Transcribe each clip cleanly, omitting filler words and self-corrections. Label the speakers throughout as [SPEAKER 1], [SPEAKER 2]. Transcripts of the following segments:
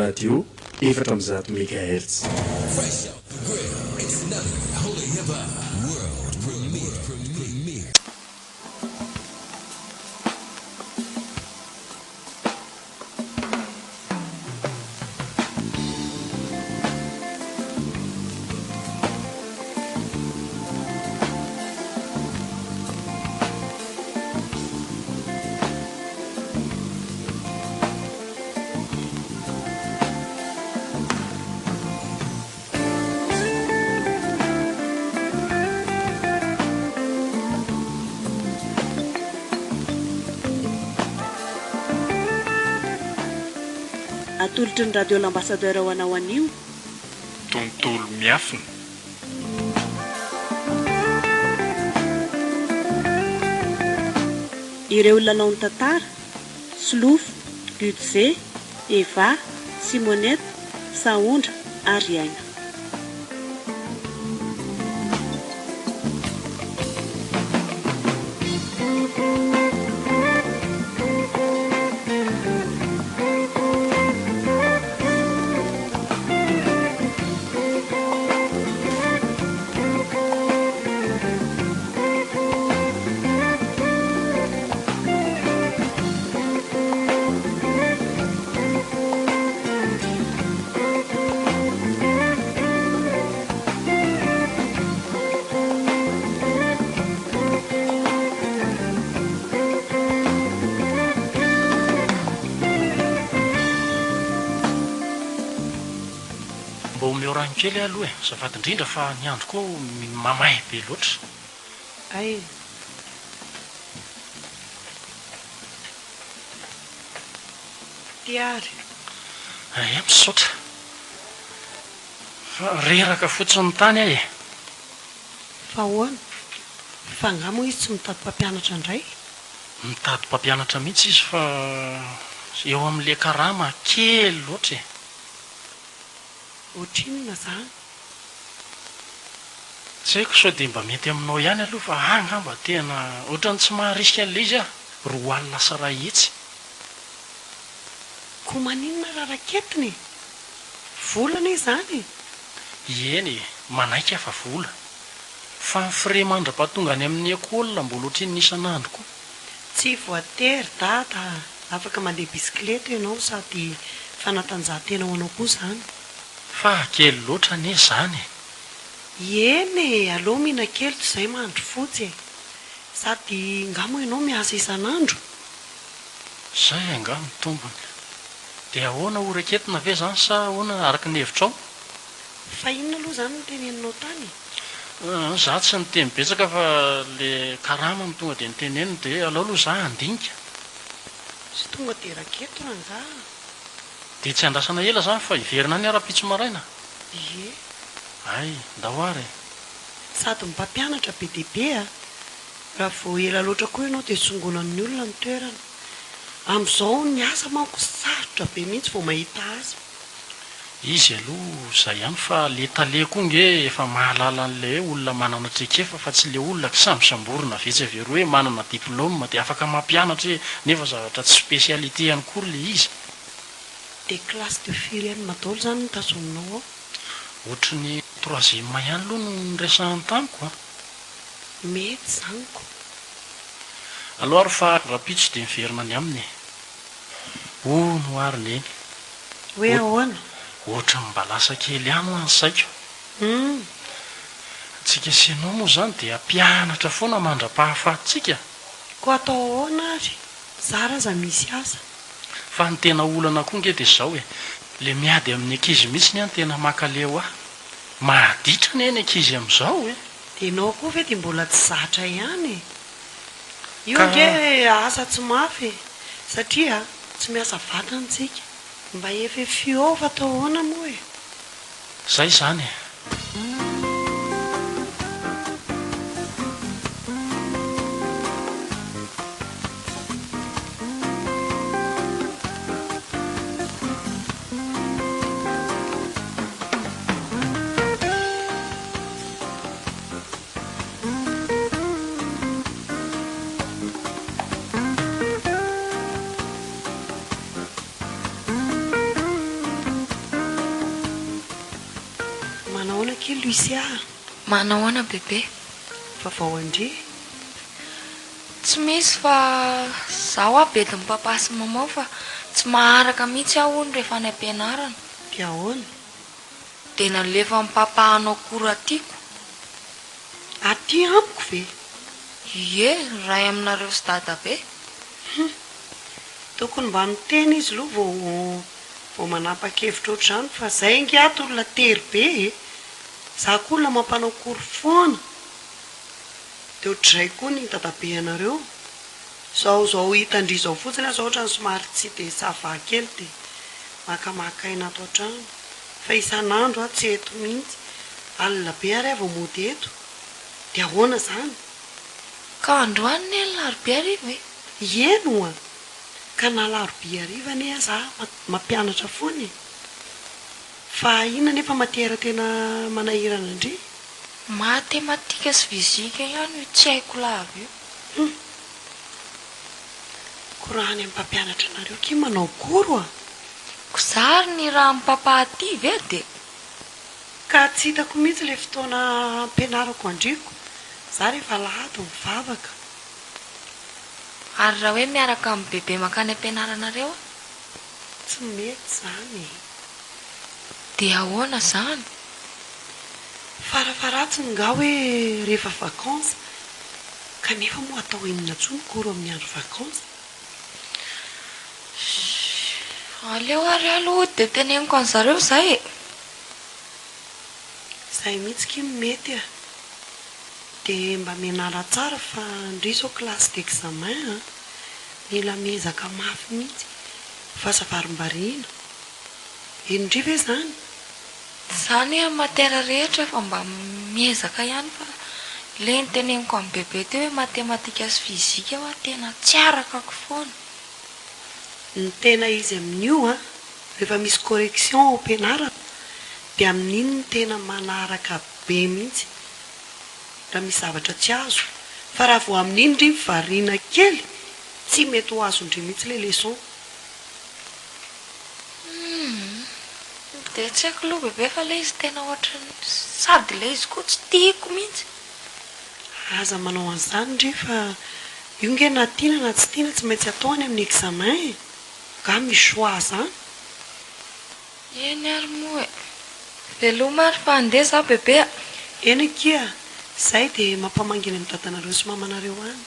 [SPEAKER 1] Radio, 104 megahertz.
[SPEAKER 2] Atolotry ny Radio L'Ambassadeur ho anao anio.
[SPEAKER 1] Tontolo miafina.
[SPEAKER 2] Ireo lalaon'ny tantara, Solofo, Gudze, Eva, Simonette, Sahondra ary Aina.
[SPEAKER 3] Mba omeo rano kely aho aloha e, azafady indrindra fa ny andro koa mamay be loatra.
[SPEAKER 4] Hay. Ty ary.
[SPEAKER 3] Hay, misaotra. Fa reraka fotsiny tany aho e.
[SPEAKER 4] Fa ahoana? Fa angaha moa izy tsy mitady mpampianatra indray?
[SPEAKER 3] Mitady mpampianatra mihitsy izy fa eo amin'ilay karama kely loatra e.
[SPEAKER 4] Ohatrinona izany?
[SPEAKER 3] Tsy haiko sao dia mba mety aminao ihany aloha fa ahy angamba tena ohatran'ny tsy maharisika an'ilay izy aho, 120.
[SPEAKER 4] Koa maninona raha raketina e? Vola anie izany e!
[SPEAKER 3] Eny e, manaiky aho fa vola. Fa ny frais mandra-pahatonga any amin'ny école mbola ohatrinona isan'andro koa.
[SPEAKER 4] Tsy voatery dada a! Afaka mandeha bisikileta ianao sady fanatanjahantena ho anao koa izany.
[SPEAKER 3] Fa kely loatra anie izany e!
[SPEAKER 4] Eny e, aleo mihinan-kely toy izay mandry fotsy e! Sady nga moa ianao miasa isan'andro?
[SPEAKER 3] Izay angaha no tombony. Dia ahoana ho raketina ve izany sa ahoana araka ny hevitrao?
[SPEAKER 4] Fa inona aloha izany no teneninao tany e?
[SPEAKER 3] Za tsy niteny betsaka fa le karama no tonga dia noteneniny dia aleo aloha za handinika.
[SPEAKER 4] Tsy tonga dia raketo rangaha a!
[SPEAKER 3] Dia tsy andrasana ela zany fa hiverina any aho rahampitso maraina?
[SPEAKER 4] Ie.
[SPEAKER 3] Hay, ndao ary e!
[SPEAKER 4] Sady ny mpampianatra be dia be a! Raha vao ela loatra koa ianao dia songonan'ny olona ny toerana. Amin'izao ny asa manko sarotra be mihitsy vao mahita asa.
[SPEAKER 3] Izy aloha zay ihany fa le tale koa nge efa mahalala an'ilay hoe olona manana traikefa fa tsy le olona kisambosamborina avy etsy avy eroa hoe manana diplôme dia afaka mampianatra e nefa zavatra tsy spécialité ihany kory le izy.
[SPEAKER 4] Dia classe de firy M daholo zany no tazominao ao?
[SPEAKER 3] Ohatry ny troisième ihany aloha no niresahany tamiko a!
[SPEAKER 4] Mety zany ko!
[SPEAKER 3] Aleo ary fa rahampitso dia miverina any aminy e! Hono ary neny.
[SPEAKER 4] Hoe ahoana?
[SPEAKER 3] Ohatran'ny mba lasa kely ihany hoa ny saiko.
[SPEAKER 4] Hum.
[SPEAKER 3] Tsika sy ianao moa izany dia mpianatra foana mandra-pahafatintsika.
[SPEAKER 4] Koa atao ahoana ary? Zara aza misy asa.
[SPEAKER 3] Fa ny tena olana koa nge dia izao e, le miady amin'ny ankizy mihitsy ny ahy no tena mankaleo ahy. Maditra anie ny ankizy amin'izao e.
[SPEAKER 4] Dia ianao koa ve dia mbola tsy zatra ihany e? Io ange asa tsy mafy e! Satria tsy miasa vatana tsika. Mba efa fiova atao ahoana moa e?
[SPEAKER 3] Zay izany e!
[SPEAKER 4] Lucia a!
[SPEAKER 5] Manahoana bebe?
[SPEAKER 4] Vaovao an-dry?
[SPEAKER 5] Tsy misy fa za hoa bedin'i papa sy maman fa tsy maharaka mihitsy aho hono rehefa any am-pianarana.
[SPEAKER 4] Dia ahoana?
[SPEAKER 5] Dia nalefan'i papa hanao cours aty ko.
[SPEAKER 4] Aty amiko ve?
[SPEAKER 5] Ie, iray aminareo sy dadabe.
[SPEAKER 4] Hum. Tokony mba miteny izy aloha vao vao manapa-kevitra ohatr'izany fa zay ange ato olona tery be e! Za koa olona mampanao cours foana. Dia ohatr'izay koa ny dadabe anareo. Zao zao hitan-dry zao fotsiny aho zao ohatran'ny somary tsy dia ça va kely dia makamaka aina ato an-trano. Fa isan'andro aho tsy eto mihitsy. Alina be ary aho vao mody eto. Dia ahoana izany?
[SPEAKER 5] Ka androany ne alarobia hariva e!
[SPEAKER 4] Eny oa! Ka na alarobia hariva anie aza aho mampianatra foana e! Fa inona anefa matière tena manahirana an-dry?
[SPEAKER 5] Matematika sy fizika ihany io tsy haiko lava io.
[SPEAKER 4] Hum! Ko raha any amin'ny mpampianatra anareo ki manao cours a!
[SPEAKER 5] Ko za ary ny raha amin'i papa aty ve de.
[SPEAKER 4] Ka tsy hitako mihitsy le fotoana ampianarako andriko, za rehefa alahady mivavaka.
[SPEAKER 5] Ary raha hoe miaraka amin'i bebe mankany ampianaranareo aho?
[SPEAKER 4] Tsy mety zany e!
[SPEAKER 5] Dia ahoana zany?
[SPEAKER 4] Farafaharatsiny nga hoe rehefa vacances, kanefa moa atao inona intsony cours amin'ny andro vacances?
[SPEAKER 5] Shh, aleo ary aloha dia teneniko an'zareo izay e!
[SPEAKER 4] Izay mihitsy ki no mety a! Dia mba mianara tsara fa ndry izao classe d'examen a! Mila miezaka mafy mihitsy fa aza varimbariana. Henondry ve izany?
[SPEAKER 5] Zany hoe matière rehetra efa mba miezaka ihany fa le niteneniko an'i bebe teo hoe matematika sy fizika hoa tena tsy arakako foana.
[SPEAKER 4] Ny tena izy amin'io an, rehefa misy correction ao am-pianarana dia amin'iny no tena manaraka be mihitsy raha misy zavatra tsy azo fa raha vao amin'iny ry variana kely tsy mety ho azon-dry mihitsy ilay leçon.
[SPEAKER 5] Humm dia tsy haiko aloha bebe fa ilay izy tena ohatran'ny sady ilay izy koa tsy tiako mihitsy.
[SPEAKER 4] Aza manao an'izany ndry fa io nge na tiana na tsy tiana tsy maintsy atao any amin'ny examen e! Nga misy choix zany?
[SPEAKER 5] Eny ary moa e! Veloma ary fa handeha za bebe a!
[SPEAKER 4] Eny akia, zay dia mampamangy any amin'ny dadanareo sy mamanareo any.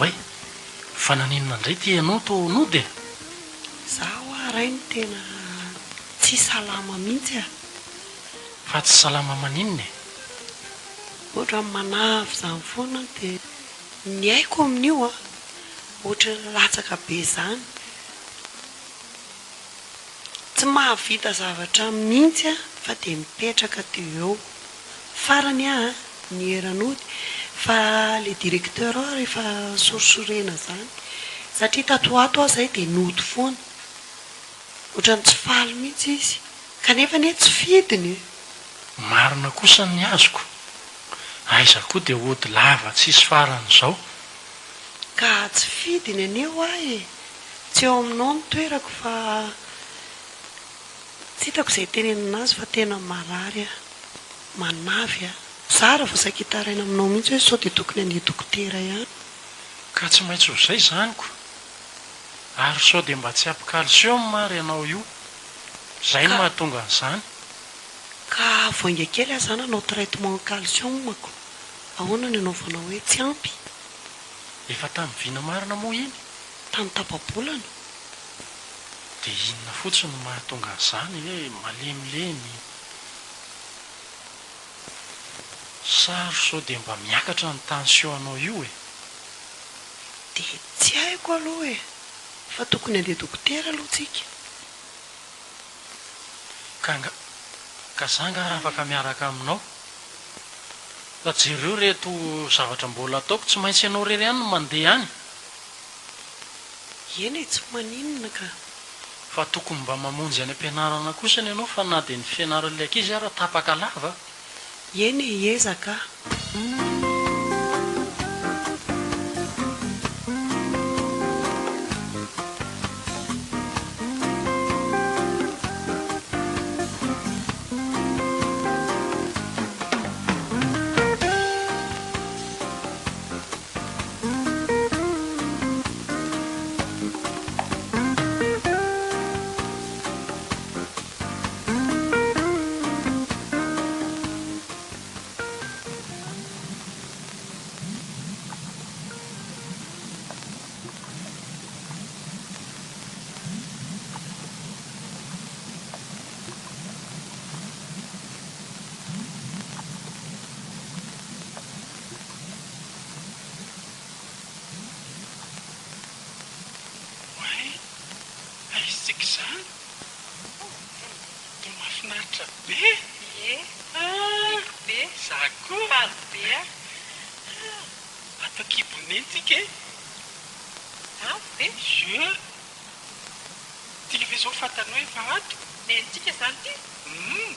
[SPEAKER 3] Oay! Fa naninona indray ity ianao toa nody e?
[SPEAKER 4] Za hoa ray no tena tsy salama mihitsy a!
[SPEAKER 3] Fa tsy salama maninona e?
[SPEAKER 4] Ohatran'ny manavy izany foana aho dia ny aiko amin'io a, ohatran'ny latsaka be izany. Tsy mahavita zavatra mihitsy aho fa dia mipetraka dia eo. Farany aho an, niera nody fa le directeur aho rehefa sorisorena izany satria tato ho ato aho izay dia nody foana. Ohatran'ny tsy faly mihitsy izy kanefa anie tsy fidiny e.
[SPEAKER 3] Marina kosa ny azoko. Aiza koa dia hody lava tsisy farany izao.
[SPEAKER 4] Ka tsy fidiny anie hoa e! Tsy eo aminao ny toerako fa tsy hitako izay hitenenana azy fa tena marary aho. Manavy aho. Zara vao saika hitaraina aminao mihitsy hoe sao dia tokony handeha dokotera ihany.
[SPEAKER 3] Ka tsy maintsy ho izay izany ko. Ary sao dia mba tsy ampy calcium ary ianao io. Izay no mahatonga an'izany.
[SPEAKER 4] Ka voainga kely aho za nanao traitement calcium ko. Ahoana ny anaovanao hoe tsy ampy?
[SPEAKER 3] Efa tamin'ny vina marina moa iny?
[SPEAKER 4] Tamin'ny tapa-bolana.
[SPEAKER 3] Dia inona fotsiny no mahatonga an'izany hoe malemilemy? Sary sao dia mba miakatra ny tension anao io e?
[SPEAKER 4] Dia tsy haiko aloha e! Fa tokony handeha dokotera aloha tsika.
[SPEAKER 3] Ka nga, ka za nga afaka miaraka aminao? Fa jereo ireto zavatra mbola ataoko, tsy maintsy ianao irery ihany no mandeha any.
[SPEAKER 4] Eny e, tsy maninona ka.
[SPEAKER 3] Fa tokony mba mamonjy any am-pianarana kosany ianao fa na dia ny fianaran'ilay ankizy ara tapaka lava.
[SPEAKER 4] Eny e, hiezaka aho.
[SPEAKER 1] Oay! Aiza tsika izany? Toa mahafinaritra be!
[SPEAKER 6] Ie, tiako be!
[SPEAKER 1] Za koa!
[SPEAKER 6] Faly be aho!
[SPEAKER 1] Ato an-kibon'i Neny tsika e!
[SPEAKER 6] Zany ve?
[SPEAKER 1] Ie! Tsika ve izao fantany hoe efa ato?
[SPEAKER 6] Nenintsika izany ity?
[SPEAKER 1] Humm!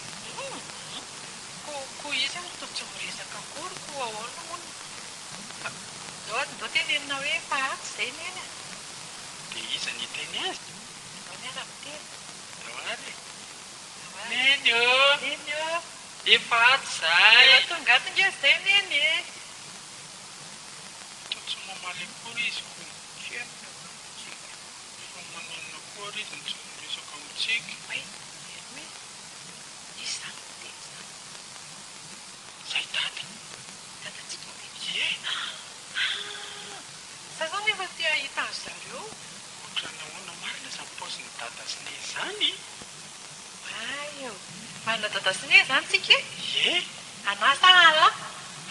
[SPEAKER 6] Ko ko izy ary toa tsy miresaka akory ko ahoana moa no fa ndao ndao tenenina hoe efa ato izay neny a!
[SPEAKER 1] Dia iza ny hiteny azy?
[SPEAKER 6] Ndao miara miteny.
[SPEAKER 1] Ndao ary e!
[SPEAKER 6] Ndao ary.
[SPEAKER 1] Neny ô!
[SPEAKER 6] Neny ô!
[SPEAKER 1] Efa ato izahay!
[SPEAKER 6] Efa tonga ato nge izay neny e!
[SPEAKER 1] Toa tsy mamaly akory izy ko. Fa maninona koa ary izy no tsy miresaka amintsika?
[SPEAKER 6] Oay, henoy e! Iza izany miteny izany?
[SPEAKER 1] Izay dada.
[SPEAKER 6] Dadantsika ve?
[SPEAKER 1] Ie!
[SPEAKER 6] Ah! Za zany efa te hahita an-dry zareo.
[SPEAKER 1] Ohatran'ny ahoana marina izany paozin'i dada sy neny izany?
[SPEAKER 6] Oay ô! Manana dada sy neny izany tsika e?
[SPEAKER 1] Ie!
[SPEAKER 6] Anà sa an'lah?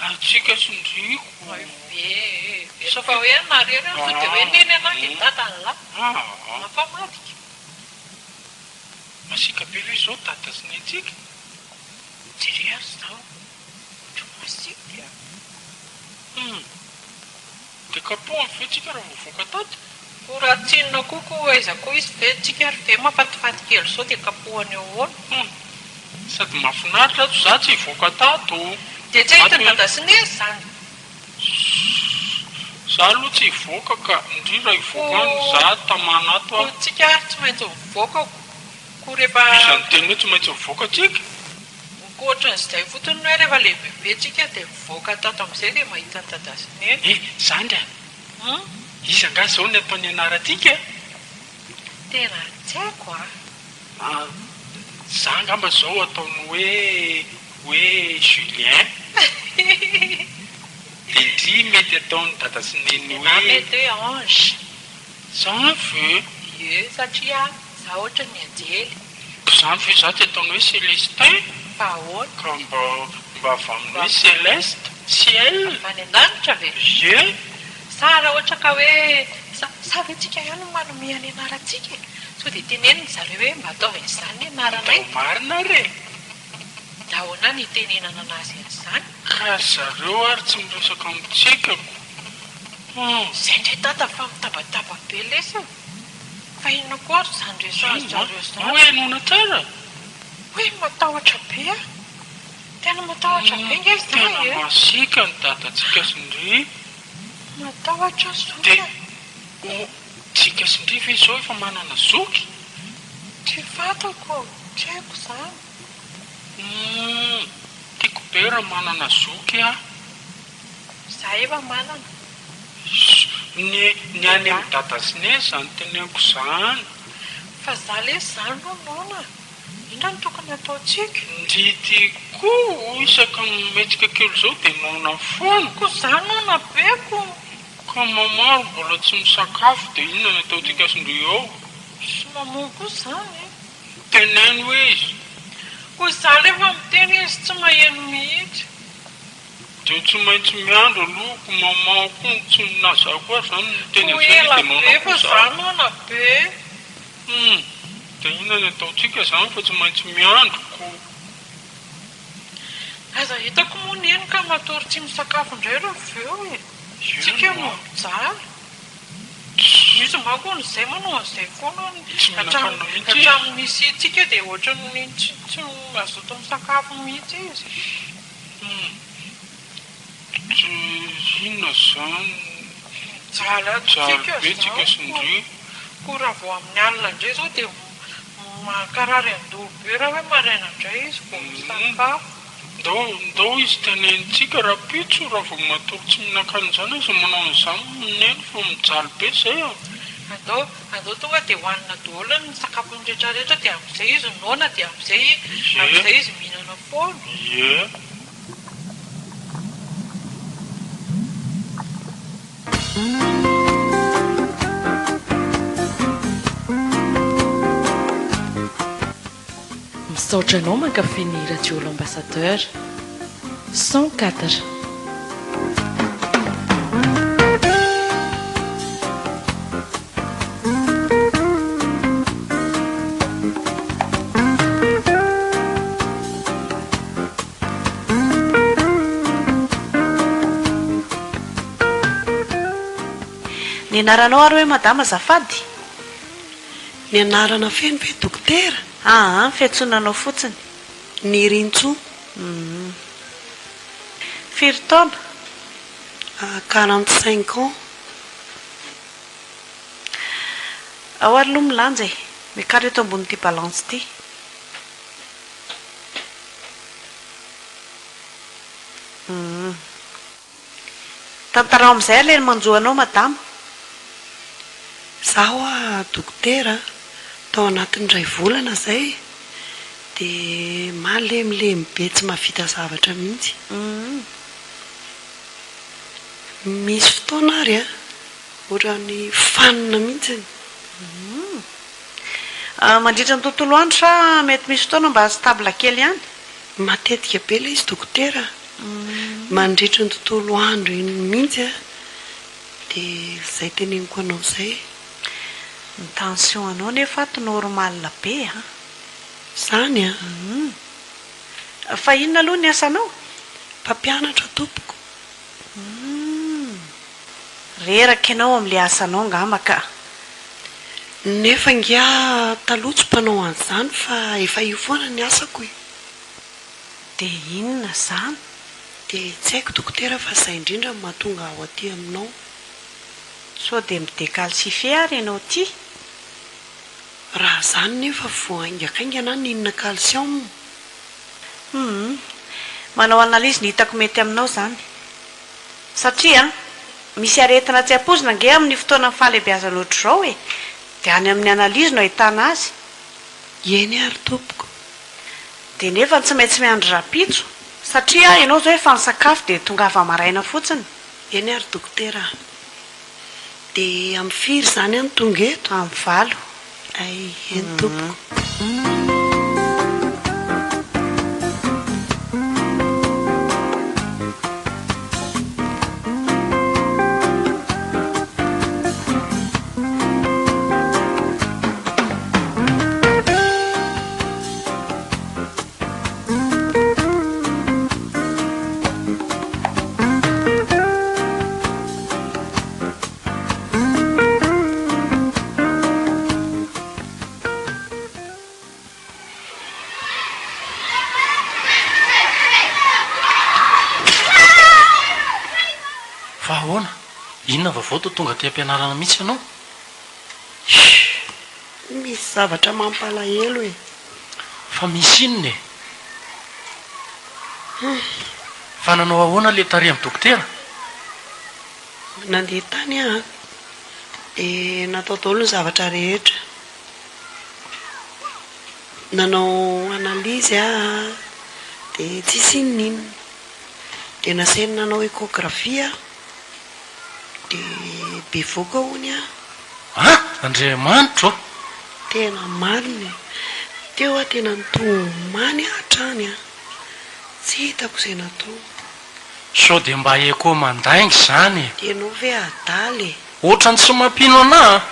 [SPEAKER 1] Antsika sy ndriko.
[SPEAKER 6] Oay ve e! Heveriko fa hoe anareo ireo sao dia hoe neny anà dia dada an'lah. Mampamadika.
[SPEAKER 1] Masiaka be ve izao dada sy nentsika?
[SPEAKER 6] Jereo ary izao. Ohatran'ny masiaka.
[SPEAKER 1] Hum. Dia kapohany ve tsika raha vao voaka tato?
[SPEAKER 6] Koa raha tsy inona koa koa aiza koa izy ve tsika ary ve mahafatifaty kely izao dia kapohany eo ahoana?
[SPEAKER 1] Hum. Sady mahafinaritra ato za tsy hivoaka tato.
[SPEAKER 6] Dia tsy ahita dada sy neny izany?
[SPEAKER 1] Za aloha tsy hivoaka ka, ndry raha hivoaka any za tamana ato
[SPEAKER 6] aho. Koa tsika ary tsy maintsy mivoaka ko rehefa.
[SPEAKER 1] Iza niteny hoe tsy maintsy mivoaka tsika?
[SPEAKER 6] Koa ohatran'izay fotsiny hoe rehefa lehibebe tsika dia mivoaka tato amin'izay dia mahita an'i dada sy neny.
[SPEAKER 1] Eh zandry a! Iza angaha izao ny ataony anarantsika e?
[SPEAKER 6] Tena tsy haiko a!
[SPEAKER 1] Ah, za angamba zao ataony hoe hoe Julien. Dia ndry mety ataon'i dada sy neny hoe.
[SPEAKER 6] Za mety hoe Ange.
[SPEAKER 1] Zany ve?
[SPEAKER 6] Ie, satria za ohatran'ny anjely.
[SPEAKER 1] Zany ve za tsy ataony hoe Celestin?
[SPEAKER 6] Fa ahoana?
[SPEAKER 1] Ka mba mba avy amin'ny hoe Celeste, ciel.
[SPEAKER 6] Avy any an-danitra ve?
[SPEAKER 1] Ie.
[SPEAKER 6] Sa raha ohatra ka hoe sa sa ve tsika ihany no manome ny anarantsika e? Sao dia teneniny zareo hoe mba ataovy an'izany ny anaranay.
[SPEAKER 1] Atao marina ary e!
[SPEAKER 6] Dia ahoana ny hitenenana anazy an'izany?
[SPEAKER 1] Ka ry zareo ary tsy miresaka amintsika ko. Hum.
[SPEAKER 6] Izay indray dada fa mitabataba be lesy e! Fa inona koa ary izany resahan-dry zareo izany?
[SPEAKER 1] Moa henoina tsara?
[SPEAKER 6] Hoy matahotra be aho. Tena matahotra be nge za e!
[SPEAKER 1] Tena masiaka ny dadantsika sy ndry.
[SPEAKER 6] Matahotra aho zoky a!
[SPEAKER 1] Dia o tsika sy ndry ve izao efa manana zoky?
[SPEAKER 6] Tsy fantako, tsy haiko izany.
[SPEAKER 1] Humm, tiako be raha manana zoky aho.
[SPEAKER 6] Za efa manana.
[SPEAKER 1] Ny ny any amin'i dada sy neny izany teneniko izany.
[SPEAKER 6] Fa za lesy za aloha noana a! Inona no tokony hataontsika?
[SPEAKER 1] Ndry ity koa isaky ny mihetsika kely izao dia noana foana.
[SPEAKER 6] Ko za noana be ko!
[SPEAKER 1] Ka maman ary mbola tsy misakafo dia inona no ataontsika sy ndry eo?
[SPEAKER 6] Sy maman koa zany e!
[SPEAKER 1] Teneno hoe izy.
[SPEAKER 6] Ko za rehefa miteny izy tsy maheno mihitsy.
[SPEAKER 1] Dia tsy maintsy miandry aloha ko maman ko no tsy na za koa ary zany miteny
[SPEAKER 6] Ko
[SPEAKER 1] an'izay izy
[SPEAKER 6] ela
[SPEAKER 1] dia noana
[SPEAKER 6] be
[SPEAKER 1] koa
[SPEAKER 6] fa
[SPEAKER 1] za.
[SPEAKER 6] za noana be.
[SPEAKER 1] Hum, dia inona ny ataontsika izany fa tsy maintsy miandry ko.
[SPEAKER 6] Aza hitako moa neny ka matory tsy misakafo indray reo avy eo e! Tsika no mijaly. Misy manko hono izay manao an'izay foana hono hatramin'ny hatramin'ny nisiantsika dia ohatran'ny tsy tsy mazoto misakafo mihitsy izy.
[SPEAKER 1] Tsy inona izany.
[SPEAKER 6] Mijaly ato
[SPEAKER 1] Mijaly
[SPEAKER 6] tsika
[SPEAKER 1] be tsika
[SPEAKER 6] izao
[SPEAKER 1] sy ndry.
[SPEAKER 6] Koa raha vao amin'ny alina indray izao dia mankarary an-doha be raha hoe maraina indray izy vao misakafo.
[SPEAKER 1] Ndao ndao izy tenenintsika rahampitso raha vao matory tsy mihinan-kanina izany aza manao an'izany neny fa mijaly be izay a!
[SPEAKER 6] Andao andao tonga dia hohanina daholo ny sakafony rehetra rehetra dia amin'izay izy noana dia amin'izay amin'izay izy mihinana foana.
[SPEAKER 1] Ie.
[SPEAKER 7] Misaotra anao mankafy ny Radio L'Ambassadeur. 104.
[SPEAKER 2] Ny anaranao ary hoe madama azafady?
[SPEAKER 4] Ny anarana feno ve dokotera?
[SPEAKER 2] Aa, ny fiantsoana anao fotsiny.
[SPEAKER 4] Nirintsoa.
[SPEAKER 2] Humm. Firy taona?
[SPEAKER 4] 45 ans.
[SPEAKER 2] Ao ary aloha milanja e. Miakara eto ambonin'ity balance ity. Humm. Tantarao amin'izay aloha ny manjo anao madama.
[SPEAKER 4] Za hoa dokotera tao anatin'ny iray volana izay dia malemilemy be tsy mahavita zavatra mihitsy.
[SPEAKER 2] Humm.
[SPEAKER 4] Misy fotoana ary an, ohatran'ny fanina mihitsy.
[SPEAKER 2] Humm. Mandritra ny tontolo andro sa mety misy fotoana mba stable kely ihany?
[SPEAKER 4] Matetika be ilay izy dokotera a! Mandritra ny tontolo andro iny mihitsy a! Dia izay teneniko anao izay.
[SPEAKER 2] Ny tension anao nefa ato normal be a!
[SPEAKER 4] Izany a!
[SPEAKER 2] Fa inona aloha ny asanao?
[SPEAKER 4] Mpampianatra tompoko.
[SPEAKER 2] Humm. Reraka ianao amin'ilay asanao angamba ka.
[SPEAKER 4] Nefa ingahy taloha tsy mpanao an'izany fa efa io foana ny asako e.
[SPEAKER 2] Dia inona izany?
[SPEAKER 4] Dia tsy haiko dokotera fa izay indrindra no mahatonga aho aty aminao.
[SPEAKER 2] Sao dia mi-decalcifier ary ianao ity?
[SPEAKER 4] Raha izany nefa vao haingakaingana aho nihinana calcium.
[SPEAKER 2] Humm. Manao analyse ny hitako mety aminao izany. Satria an, misy aretina tsy ampoizina ange amin'ny fotoanan'ny fahalehibeazana ohatr'izao e! Dia any amin'ny analyse no ahitana azy.
[SPEAKER 4] Eny ary tompoko.
[SPEAKER 2] Dia nefa tsy maintsy miandry rahampitso, satria ianao izao efa nisakafo dia tongava maraina fotsiny.
[SPEAKER 4] Eny ary dokotera a! Dia amin'ny firy izany aho no tonga eto?
[SPEAKER 2] Amin'ny valo.
[SPEAKER 4] Hay, eny tompoko.
[SPEAKER 3] Fa ahoana? Inona vaovao toa tonga aty am-pianarana mihitsy ianao?
[SPEAKER 4] Hii! Misy zavatra mampalahelo e!
[SPEAKER 3] Fa misy inona e? Hum! Fa nanao ahoana ilay tary amin'ny dokotera?
[SPEAKER 4] Nandeha tany aho an, dia natao daholo ny zavatra rehetra. Nanao analyse aho an, dia tsisy inon'inona. Dia nasainy nanao échographie aho, dia bevohoka hono aho.
[SPEAKER 3] An! Andriamanitro ô!
[SPEAKER 4] Tena marina e! Teo aho tena nitomany hatrany an! Tsy hitako izay natao.
[SPEAKER 3] Sao dia mba echo mandainga izany e!
[SPEAKER 4] Ianao ve adala e!
[SPEAKER 3] Ohatran'ny tsy mampino anà an!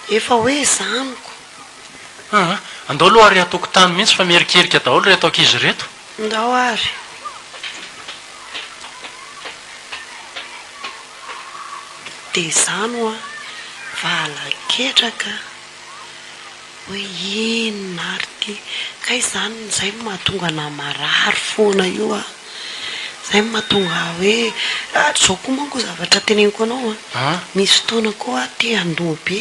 [SPEAKER 4] Efa hoe zaniko.
[SPEAKER 3] Aa! Andao aloha ary an-tokotany mihitsy fa mierikerika daholo ireto ankizy ireto.
[SPEAKER 4] Ndao ary. Dia izany hoa valaketraka hoe inona ary ity? Kay izany izay no mahatonga anah marary foana io an! Izay no mahatonga ahy hoe, izao koa manko zavatra teneniko anao an, misy fotoana koa aho te handoa be,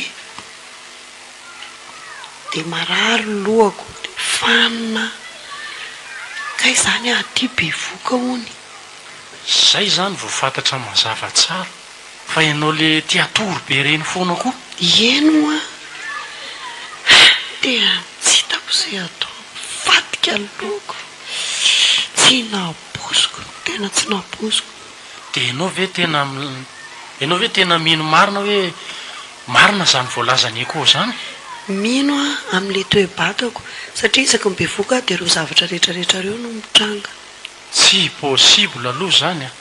[SPEAKER 4] dia marary ny lohako, dia fanina aho, kay izany aho aty bevoka hono.
[SPEAKER 3] Zay izany vao fantatra mazava tsara fa ianao le tia hatory be ireny foana koa.
[SPEAKER 4] Ieny hoa tena tsy hitako izay atao, mivadika ny lohako, tsy nampoiziko, tena tsy nampoiziko.
[SPEAKER 3] Dia ianao ve tena ianao ve tena mino marina hoe marina izany voalazan'i Echo izany?
[SPEAKER 4] Mino aho amin'ilay toe-batako satria isaky ny bevoka aho dia ireo zavatra rehetra rehetra ireo no mitranga.
[SPEAKER 3] Tsy possible aloha izany an!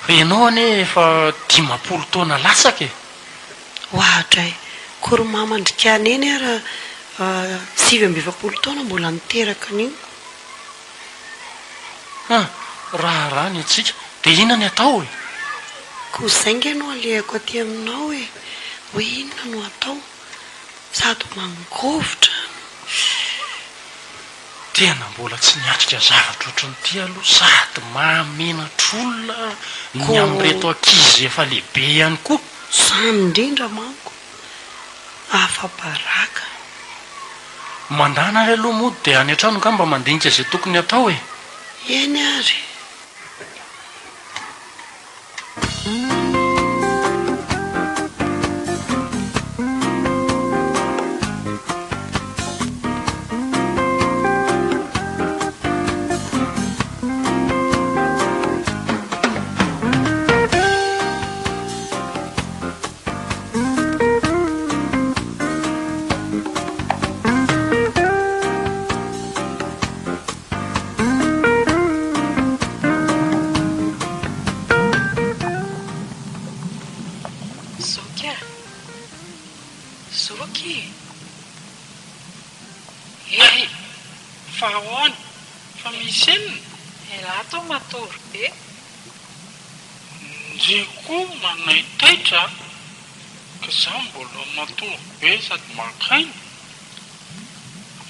[SPEAKER 3] Fa ianao anie efa 50 taona latsaka e!
[SPEAKER 4] Oadray! Koa ry mama ndry ka neny ara 49 taona mbola niteraka an'io.
[SPEAKER 3] Hum! Raharaha ny antsika. Dia inona ny atao e?
[SPEAKER 4] Koa izay nge no alehako aty aminao e! Hoe inona no atao? Sady mangovitra.
[SPEAKER 3] Tena mbola tsy niatrika zavatra ohatran'ity aloha sady mahamenatr'olona ny amin'ireto ankizy efa lehibe ihany koa.
[SPEAKER 4] Izany indrindra manko, afa-baraka.
[SPEAKER 3] Mandana ary aloha mody dia any an-trano angamba mandinika izay tokony hatao e.
[SPEAKER 4] Eny ary.
[SPEAKER 6] Zoky a! Zoky e!
[SPEAKER 1] Hay! Fa ahoana? Fa misy inona?
[SPEAKER 6] Elah toa matory be.
[SPEAKER 1] Ndry koa manaitaitra a! Ka za mbola matory be sady maka aina.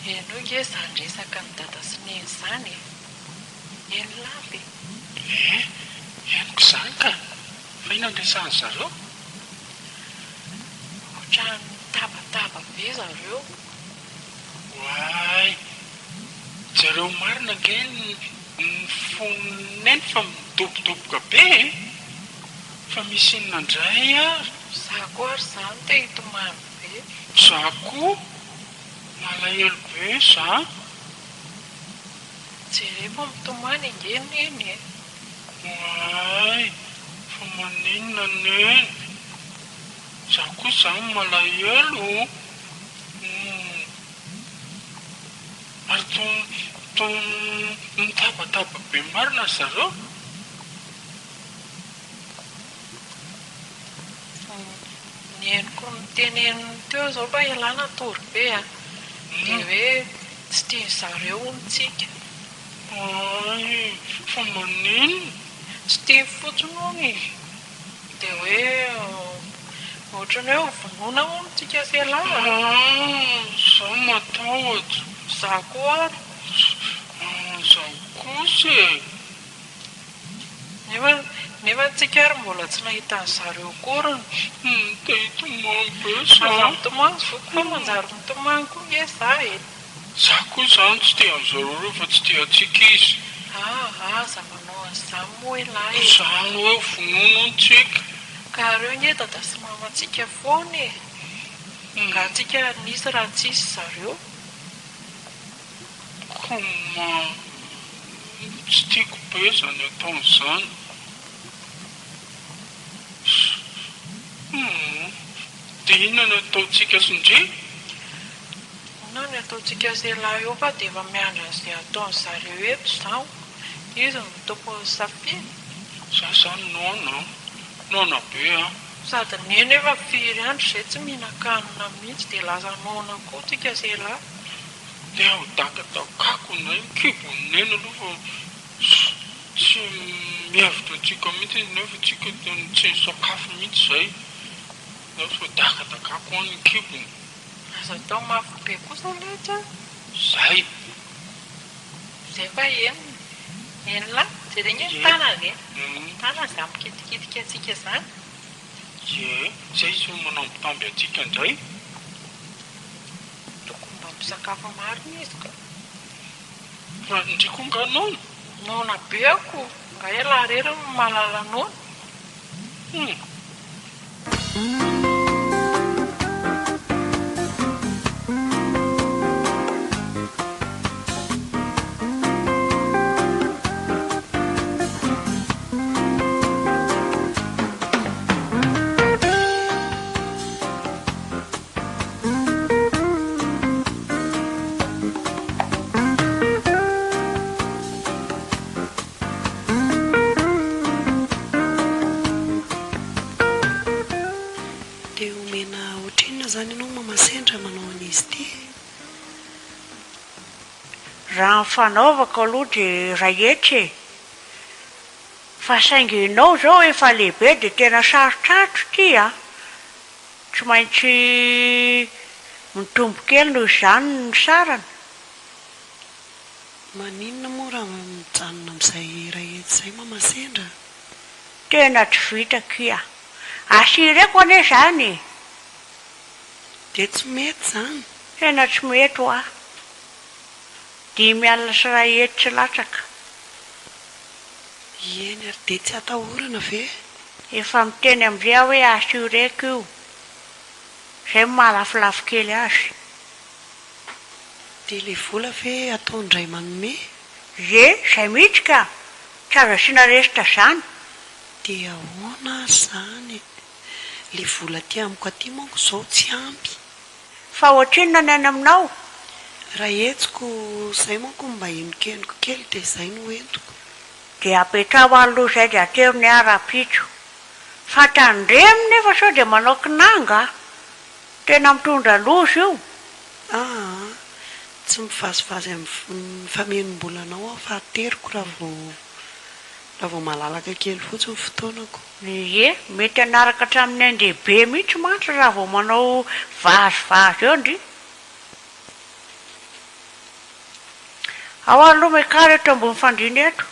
[SPEAKER 6] Henoy nge izany resaka ny dada sy neny izany e! Heno lava e!
[SPEAKER 1] Eh! Henoko izany ka! Fa inona no resahan-dry zareo?
[SPEAKER 6] Ohatran'ny mitabataba be zareo.
[SPEAKER 1] Oay! Jereo marina ange ny fon'i Neny fa midobodoboka be e! Fa misy inona indray ary?
[SPEAKER 6] Za koa ary izany te hitomany be.
[SPEAKER 1] Za koa malahelo be za.
[SPEAKER 6] Jereo fa mitomany ange Neny e!
[SPEAKER 1] Oay! Fa maninona Neny? Za koa izany malahelo o! Humm! Ary toa toa mitabataba be marina ry zareo?
[SPEAKER 6] Ny henoko noteneniny teo izao fa ialahy natory be a! Dia hoe tsy tian-dry zareo hono tsika.
[SPEAKER 1] Hay! Fa maninona?
[SPEAKER 6] Tsy tiany fotsiny hono e! Dia hoe ohatran'ny hoe ho vonoina hono tsika sy ialahy a!
[SPEAKER 1] Ah! Izaho matahotra.
[SPEAKER 6] Izaho koa ary.
[SPEAKER 1] Ah! Izaho kosa e!
[SPEAKER 6] Nefa nefa tsika ary mbola tsy nahita an zareo akoriny.
[SPEAKER 1] Hum te hitomany be za.
[SPEAKER 6] Aza mitomany zoky fa manjary mitomany koa nge za e.
[SPEAKER 1] Za koa zany tsy tia anzareo reo fa tsy tia antsika izy.
[SPEAKER 6] Ah aza manao an'izany moa elah e.
[SPEAKER 1] Zany hoe vonono hono tsika.
[SPEAKER 6] Ka reo nge dada sy mama tsika foana e. Nga tsika nisy raha tsisy zareo.
[SPEAKER 1] Comment tsy tiako be zany ataony zany humm de inona no ataontsika sy ndry?
[SPEAKER 6] Inona no ataontsika sy elah eo fa de efa miandry an'izay ataony zareo eto zaho, izy no tompon'ny safidy.
[SPEAKER 1] Za zany noana an, noana be an.
[SPEAKER 6] Sady neny efa firy andro izay tsy mihinan-kanina mihitsy de lasa noana koa tsika sy elah.
[SPEAKER 1] Dia ho dakadakako indray ny kibon'i Neny aloha fa tsy mihevitra antsika mihitsy izy nefa tsika tsy nisakafo mihitsy izay. Zao sao dakadakako any ny kibony.
[SPEAKER 6] Aza atao mafy be kosa letsy a!
[SPEAKER 1] Zay.
[SPEAKER 6] Zay fa henony. Henolahy, jereo nge ny tanany e! Tanany zany mikitikitika antsika zany.
[SPEAKER 1] Ie, zay sao manambitamby antsika ndray.
[SPEAKER 6] Tokony mba misakafo marina izy ka.
[SPEAKER 1] Fa ndry koa nga noana?
[SPEAKER 6] Noana be ako, nga elah rery no mahalala noana?
[SPEAKER 1] Hum.
[SPEAKER 4] Dia omena ohatrinona izany ianao mama sendra manao an'izy ity e?
[SPEAKER 2] Raha ny fanaovako aloha dia iray hetsy e! Fa saingy ianao izao efa lehibe dia tena sarotrarotra ity a! Tsy maintsy mitombo kely noho izany ny sarany.
[SPEAKER 4] Maninona moa raha mijanona amin'izay iray hetsy izay mama sendra a?
[SPEAKER 2] Tena tsy vita akia. Assureko anie izany e!
[SPEAKER 4] Dia tsy mety izany?
[SPEAKER 2] Tena tsy mety hoa. 150 tsy latsaka.
[SPEAKER 4] Eny ary dia tsy atahorana ve?
[SPEAKER 2] Efa miteny amzay aho hoe assureko io. Zay no maha lafolafo kely azy.
[SPEAKER 4] Dia le vola ve ataon-dray manome?
[SPEAKER 2] Ie, zay mihitsy ka! Tsy azo asiana resitra zany.
[SPEAKER 4] Dia ahoana ary zany e? Le vola aty amiko aty manko zao tsy ampy.
[SPEAKER 2] Fa ohatrinona ny any aminao?
[SPEAKER 4] Raha hetsiko zay manko no mba henokenoko kely dia zay no entiko.
[SPEAKER 2] Dia apetraho aloha izay dia atero ny ahy rahampitso. Fa tandremo nefa sao dia manao kinanga a! Tena mitondra loza io.
[SPEAKER 4] Aa! Tsy mivazivazy amin'ny famenom-bolanao aho fa ateriko raha vao raha vao malalaka kely fotsiny ny fotoanako.
[SPEAKER 2] Ie, mety hanaraka hatramin'ny ain-dehibe mihitsy mantsy raha vao manao vazivazy eo ndry. Ao aloha miakara eto ambony fandriana eto.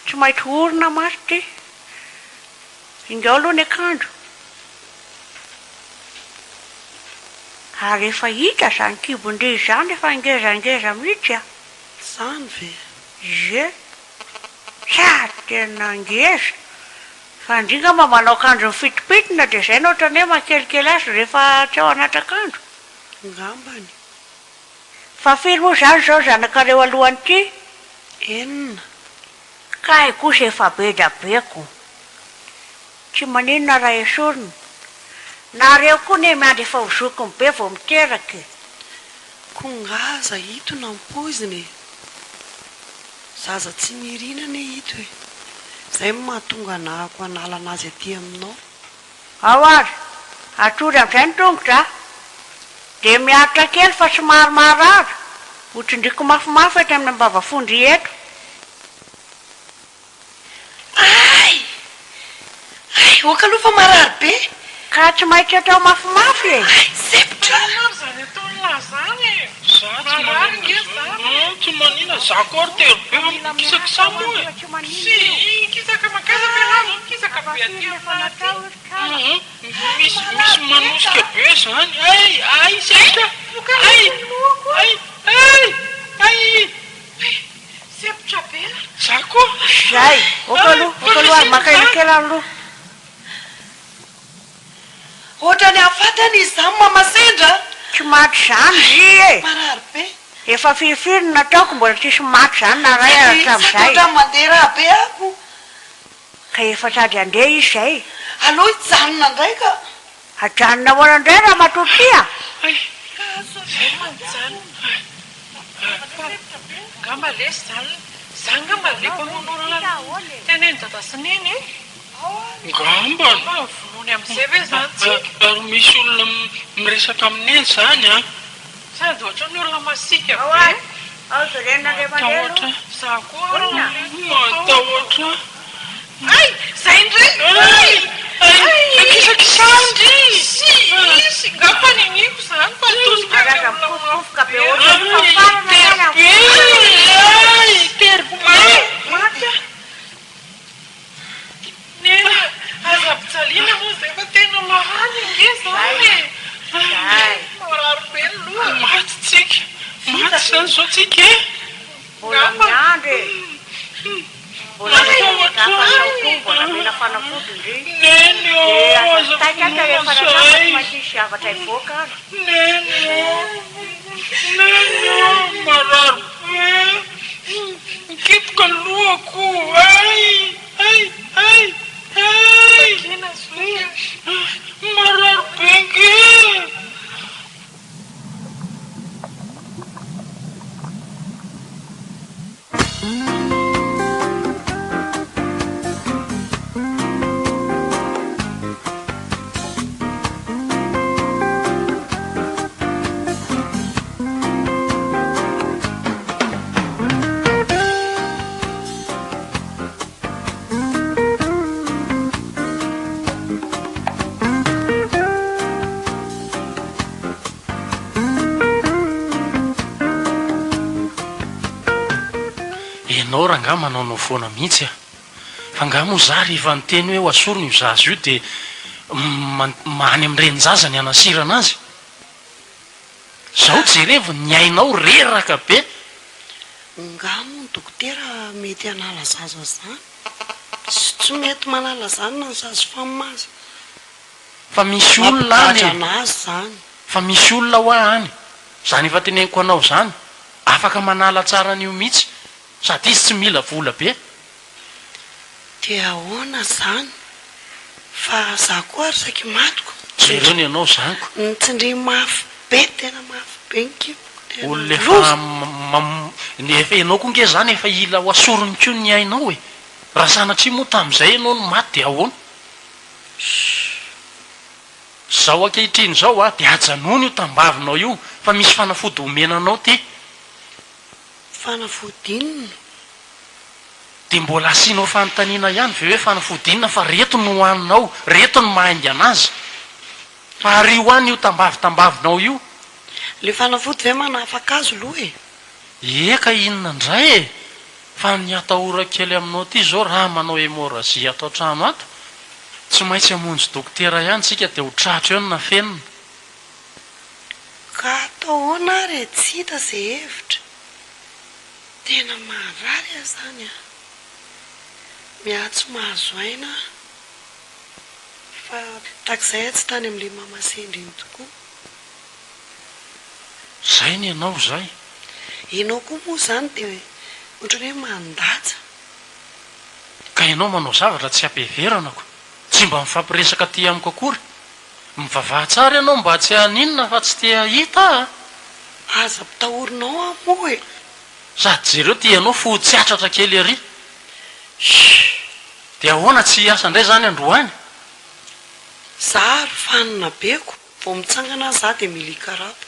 [SPEAKER 2] Tsy maintsy orina mantsy ity. Ingao aloha ny akanjo. Ary efa hita izany kibon-dry izany efa ngezangeza mihitsy a!
[SPEAKER 4] Izany ve?
[SPEAKER 2] Ie. Sady tena ngeza. Fa ndry ngamba manao akanjo mifitopitina dia izay no ohatran'ny hoe mahakelikely azy rehefa tsy ao anaty akanjo.
[SPEAKER 4] Ngambany.
[SPEAKER 2] Fa firy moa izany izao zanakareo alohan'ity?
[SPEAKER 4] Enina.
[SPEAKER 2] Kay kosa efa be da be ko. Tsy maninona raha esorina. Nareo koa ne miandry efa ho zokiny be vao miteraka e.
[SPEAKER 4] Ko ngaza ito nampoizina e. Zaza tsy nirina anie ito e. Zay no mahatonga anahako hanala anazy aty aminao.
[SPEAKER 2] Ao ary, atory amin'izay ny tongotra a! Dia miaritra kely fa somary marary, ho tsindriako mafimafy eto amin'ny ambavafon-dry eto.
[SPEAKER 4] Hay! Hay! Ok aloha fa marary be!
[SPEAKER 2] Ka tsy maintsy atao mafimafy e!
[SPEAKER 4] Hay! Sempotra!
[SPEAKER 6] Inona ary izany ataon'lah izany e!
[SPEAKER 1] Za tsy
[SPEAKER 6] Marary
[SPEAKER 1] manina
[SPEAKER 6] nge
[SPEAKER 1] zany.
[SPEAKER 6] za e!
[SPEAKER 1] Non tsy manina, za koa ary tery be fa mikisakisa moa e!
[SPEAKER 6] Tsy mikisaka mankaiza ve lah zao mikisaka be aty aminah aty?
[SPEAKER 1] Hum misy misy manosika be zany, hay hay sempotra, hay hay hay hay.
[SPEAKER 6] Sempotra be ah!
[SPEAKER 1] Za koa!
[SPEAKER 2] Zay! Ok aloha, ok aloha ary maka aina kely aloha.
[SPEAKER 4] Ohatran'ny hahafaty any izy izany mama sendra a!
[SPEAKER 2] Tsy maty izany ry e!
[SPEAKER 4] Marary be.
[SPEAKER 2] Efa firifiry no nataoko mbola tsisy maty izany na ray ary
[SPEAKER 4] Sady
[SPEAKER 2] hatramin'izay.
[SPEAKER 4] ohatran'ny mandeha rà be ako.
[SPEAKER 2] Ka efa sady handeha izy izay.
[SPEAKER 4] Aleo hijanona indray ka.
[SPEAKER 2] Ajanona ahoana indray ramatoa ty a!
[SPEAKER 1] Hay!
[SPEAKER 6] Ka sao dia mijanona. Angamba lesy zany, za angamba le mpamono olona tenenin'i dada sy neny e!
[SPEAKER 1] Ngamba.
[SPEAKER 6] Angamba vonoiny amizay ve zany tsika?
[SPEAKER 1] Ary misy olona miresaka amin'i neny zany an!
[SPEAKER 6] Sady ohatran'ny olona masiaka be.
[SPEAKER 1] Matahotra.
[SPEAKER 6] Za koa ary
[SPEAKER 1] Matahotra.
[SPEAKER 6] Hay! Zay indray! tena marary ange zany e!
[SPEAKER 2] Zay.
[SPEAKER 6] Marary be ny lohako.
[SPEAKER 1] Maty tsika. Maty zany zao tsika e!
[SPEAKER 2] Mbola miandry e! Mbola miezaka atao koa mbola mila fanafody ndry.
[SPEAKER 1] Neny ô!
[SPEAKER 2] Dia aza
[SPEAKER 1] Aza
[SPEAKER 2] taitra ka
[SPEAKER 1] vonoina
[SPEAKER 2] rehefa ratra fa
[SPEAKER 1] zay.
[SPEAKER 2] tsy maintsy hisy zavatra hivoaka ary.
[SPEAKER 1] Neny ô! Neny ô! Marary be! Mikitroka ny lohako! Hay! Hay! Hay! Hay!
[SPEAKER 6] Mangina zoky a!
[SPEAKER 1] Marary be ange!
[SPEAKER 3] Enao rangaha manaonao foana mihitsy a! Fa nga moa za rehefa niteny hoe ho asorina io zaza io dia any amin'ny renin-jaza ny hanasirana azy? Zao jerevo ny ainao reraka be!
[SPEAKER 4] Nga moa ny dokotera mety hanala zaza zany? Tsy mety manala zany na ny sage femme aza.
[SPEAKER 3] Fa misy olona any e!
[SPEAKER 4] Mampigadra anazy zany.
[SPEAKER 3] Fa misy olona hoa any, zany efa teneniko anao zany, afaka manala tsara an'io mihitsy, sady izy tsy mila vola be.
[SPEAKER 4] Dia ahoana zany? Fa za koa ary saika matiko.
[SPEAKER 3] Jereo ny anao zany ko.
[SPEAKER 4] Nitsindria mafy be, tena mafy be ny kiboko, tena
[SPEAKER 3] Olona efa
[SPEAKER 4] loza.
[SPEAKER 3] mam, efa ianao koa nge zany efa hila ho asoriny koa ny ainao e! Raha sanatria moa tamin'izay ianao no maty dia ahoana?
[SPEAKER 4] Shh.
[SPEAKER 3] Zao ankehitriny izao a, dia ajanony io tambavinao io fa misy fanafody omena anao ty.
[SPEAKER 4] Fanafody inona?
[SPEAKER 3] Dia mbola asianao fanontaniana ihany ve hoe fanafody inona fa reto no hohaninao, reto no mahaingana azy. Fa ario any io tambavy tambavinao io.
[SPEAKER 4] Le fanafody ve manafaka azy loha e?
[SPEAKER 3] Eka inona indray e! Fa ny atahorako kely aminao ty zao raha manao hémorragie ato an-trano ato, tsy maintsy hamonjy dokotera ihany tsika dia ho tratra eo ny nafenina.
[SPEAKER 4] Ka atao ahoana ary e, tsy hita ze hevitra. Tena maharary aho zany an! Miha tsy mahazo aina aho. Fa takizay aho tsy tany amin'ilay mama sendra iny tokoa.
[SPEAKER 3] Zay ny anao zay.
[SPEAKER 4] Enao koa moa zany dia ohatran'ny hoe mandatsa.
[SPEAKER 3] Ka enao manao zavatra tsy ampiheverana ko. Tsy mba mifampiresaka aty amiko akory. Mivavaha tsara ianao mba tsy haninona fa tsy te hahita a!
[SPEAKER 4] Aza ampitahorinao aho moa e!
[SPEAKER 3] Sady jereo ty ianao fo tsy hatratra kely ery.
[SPEAKER 4] Shh!
[SPEAKER 3] Dia ahoana tsy hiasa indray zany androany?
[SPEAKER 4] Za ary fanina be ko! Vao mitsangana aho za dia mila hikarapoka.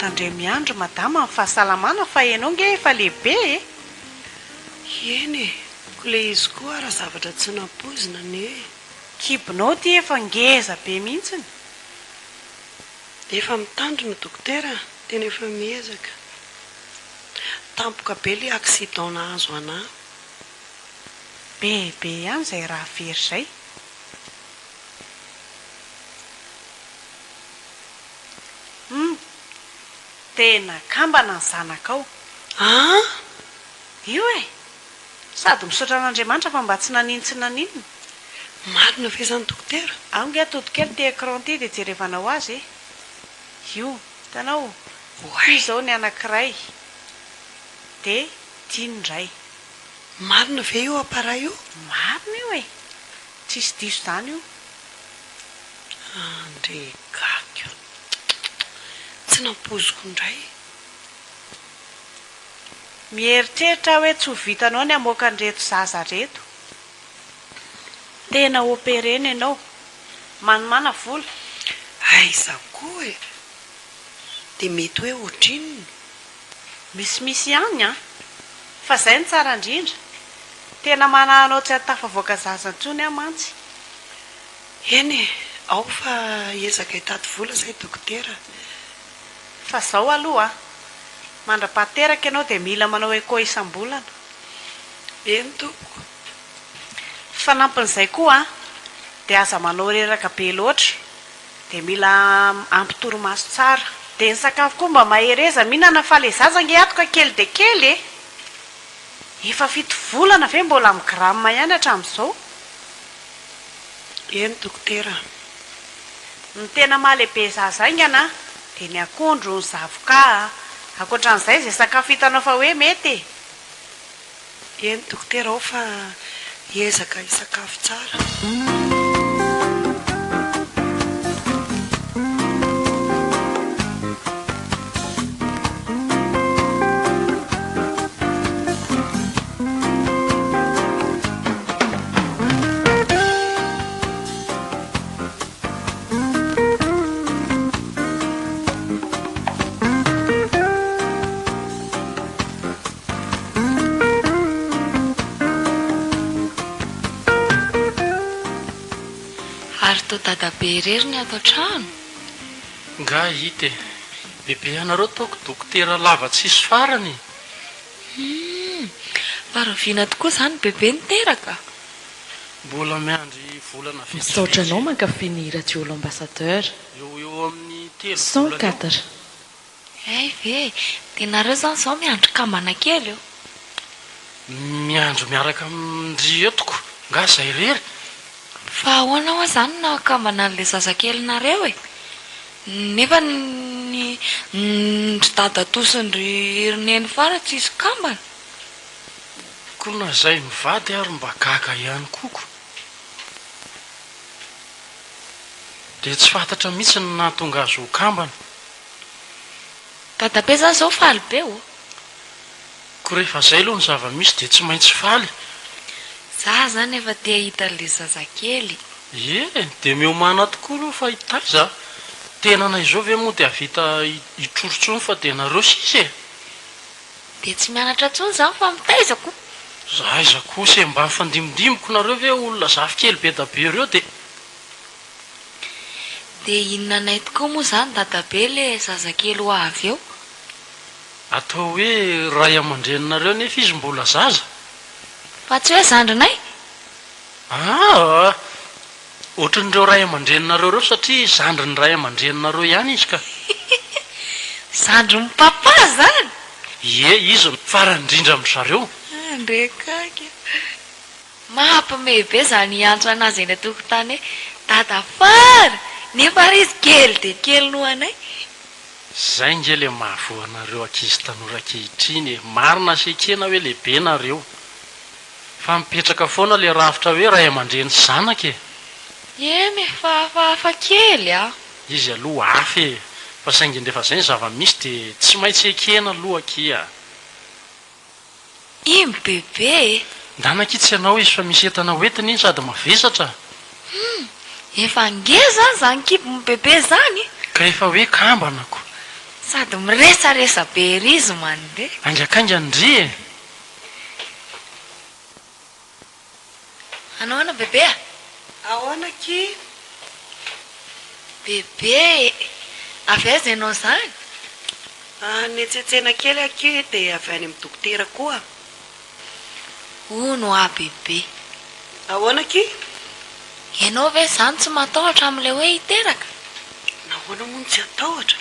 [SPEAKER 2] Tandremo ihany ry madama ny fahasalamana fa enao nge efa lehibe e!
[SPEAKER 4] Eny e, ko le izy koa ara zavatra tsy nampoizina anie e.
[SPEAKER 2] Kibonao ty efa ngeza be mihitsiny.
[SPEAKER 4] Efa mitandrina dokotera a, tena efa miezaka. Tampoka be le accident nahazo anah.
[SPEAKER 2] Be be ihany izay raha very izay. Hum! Tena kambana ny zanakao.
[SPEAKER 4] An!
[SPEAKER 2] Io e! Sady misaotra an'Andriamanitra fa mba tsy nanino tsy naninona.
[SPEAKER 4] Marina ve izany dokotera?
[SPEAKER 2] Ao nge atody kely ity écran ity dia jerevanao azy e! Io, hitanao? Ity
[SPEAKER 4] Oay!
[SPEAKER 2] izao ny anankiray dia ity ny iray.
[SPEAKER 4] Marina ve io appareil io?
[SPEAKER 2] Marina io e! Tsisy diso izany io.
[SPEAKER 4] Andre gaga. Tsy nampoiziko indray.
[SPEAKER 2] Mieritreritra aho hoe tsy ho vitanao ny hamoaka an'ireto zaza ireto. Tena opérena ianao. Manomàna vola.
[SPEAKER 4] Aiza koa e! Dia mety hoe ohatrinona?
[SPEAKER 2] Misimisy ihany an! Fa izay no tsara indrindra. Tena manahy anao tsy hahatafavoaka zaza intsony aho mantsy.
[SPEAKER 4] Eny e! Ao fa hiezaka hitady vola izay dokotera.
[SPEAKER 2] Fa izao aloha an! Mandra-pahateraka ianao dia mila manao echo isam-bolana.
[SPEAKER 4] Eny tompoko.
[SPEAKER 2] Fanampin'izay koa an! Dia aza manao reraka be loatra. Dia mila ampy torimaso tsara. Dia ny sakafo koa mba mahereza mihinana fa le zaza ange ato ka kely dia kely e! Efa fito volana ve mbola amin'ny gramme ihany hatramin'izao?
[SPEAKER 4] Eny dokotera a.
[SPEAKER 2] Ny tena mahalehibe zaza haingana dia ny akondro, ny zavoka a. Ankoatran'izay izay sakafo hitanao fa hoe mety e!
[SPEAKER 4] Eny dokotera ao fa hiezaka hisakafo tsara.
[SPEAKER 5] Ary toa dadabe irery ny ato an-trano?
[SPEAKER 3] Nga hita e! Bebe anareo ataoko dokotera lava tsisy farany e!
[SPEAKER 5] Humm! Fa rahoviana tokoa izany bebe niteraka?
[SPEAKER 3] Mbola miandry volana
[SPEAKER 7] Misaotra
[SPEAKER 3] vitsivitsy
[SPEAKER 7] anao
[SPEAKER 3] e!
[SPEAKER 7] mankafy ny Radio L'Ambassadeur.
[SPEAKER 3] Eo ho eo amin'ny telo volana eo.
[SPEAKER 7] 104.
[SPEAKER 5] Hay ve! Dia nareo izany izao miandry kambana kely eo?
[SPEAKER 3] Miandry miaraka amin-dry eto ko! Nga zay irery?
[SPEAKER 5] Fa ahoana hoa izany no nahakambana an'ilay zazakelinareo e? Nefa ny ry dadatoa sy ny ry neny fara tsisy kambana?
[SPEAKER 3] Ko na zay mivady ary mba gaga ihany koa ko! Dia tsy fantatra mihitsy ny nahatonga azy ho kambana.
[SPEAKER 5] Dadabe zany zao faly be ô!
[SPEAKER 3] Ko rehefa zay aloha ny zava-misy dia tsy maintsy faly.
[SPEAKER 5] Za zany efa te hahita an'le zazakely.
[SPEAKER 3] Ie, dia miomàna tokoa aloha fa hitaiza a! Tenanay izao ve moa dia hahavita hitroro intsony fa dia nareo sisa e!
[SPEAKER 5] Dia tsy mianatra intsony zany fa mitaiza ko!
[SPEAKER 3] Za aiza kosa e, mba mifandimbidimbiko nareo ve olona zafikely be da be ireo dia.
[SPEAKER 5] Dia inona anay tokoa moa izany dadabe le zazakely ho avy eo?
[SPEAKER 3] Atao hoe ray aman-dreninareo nefa izy mbola zaza?
[SPEAKER 5] Fa tsy hoe zandrinay?
[SPEAKER 3] Aa! Ohatran'ireo ray aman-dreninareo ireo satria zandrin'ny ray aman-dreninareo ihany izy ka.
[SPEAKER 5] Zandrin'i papa izany?
[SPEAKER 3] Ie, izy no farany indrindra amin-dry zareo.
[SPEAKER 5] Ndrekaky a! Mampime be zany hiantso anazy eny antokotany hoe dada fara nefa ary izy kely dia kely noho anay.
[SPEAKER 3] Zay nge le mahavoa anareo ankizy tanora ankehitriny e! Marina sy ekena hoe lehibe nareo. Fa mipetraka foana le rafitra hoe ray aman-dreny sy zanaka e!
[SPEAKER 5] Eny e, fa hafahafa kely a!
[SPEAKER 3] Izy aloha hafa e! Fa saingy rehefa zay ny zava-misy de tsy maintsy ekena aloha akia.
[SPEAKER 5] Iny bebe e!
[SPEAKER 3] Ndana akia tsy anao izy fa misy entana ho entiny iny sady mavesatra.
[SPEAKER 5] Hum! Efa ngeza zany kibon'i bebe zany e!
[SPEAKER 3] Ka efa hoe kambana ko.
[SPEAKER 5] Sady miresaresa be ery izy mandeha.
[SPEAKER 3] Haingakaingana ndry e!
[SPEAKER 5] Anahoana bebe a?
[SPEAKER 4] Ahoana akia?
[SPEAKER 5] Bebe e! Avy aiza ianao izany?
[SPEAKER 4] Niantsena kely akia dia avy any amin'ny dokotera koa.
[SPEAKER 5] Hono hoa bebe.
[SPEAKER 4] Ahoana akia?
[SPEAKER 5] Ianao ve izany tsy matahotra amin'ilay hoe hiteraka?
[SPEAKER 4] Nahoana moa no tsy hatahotra?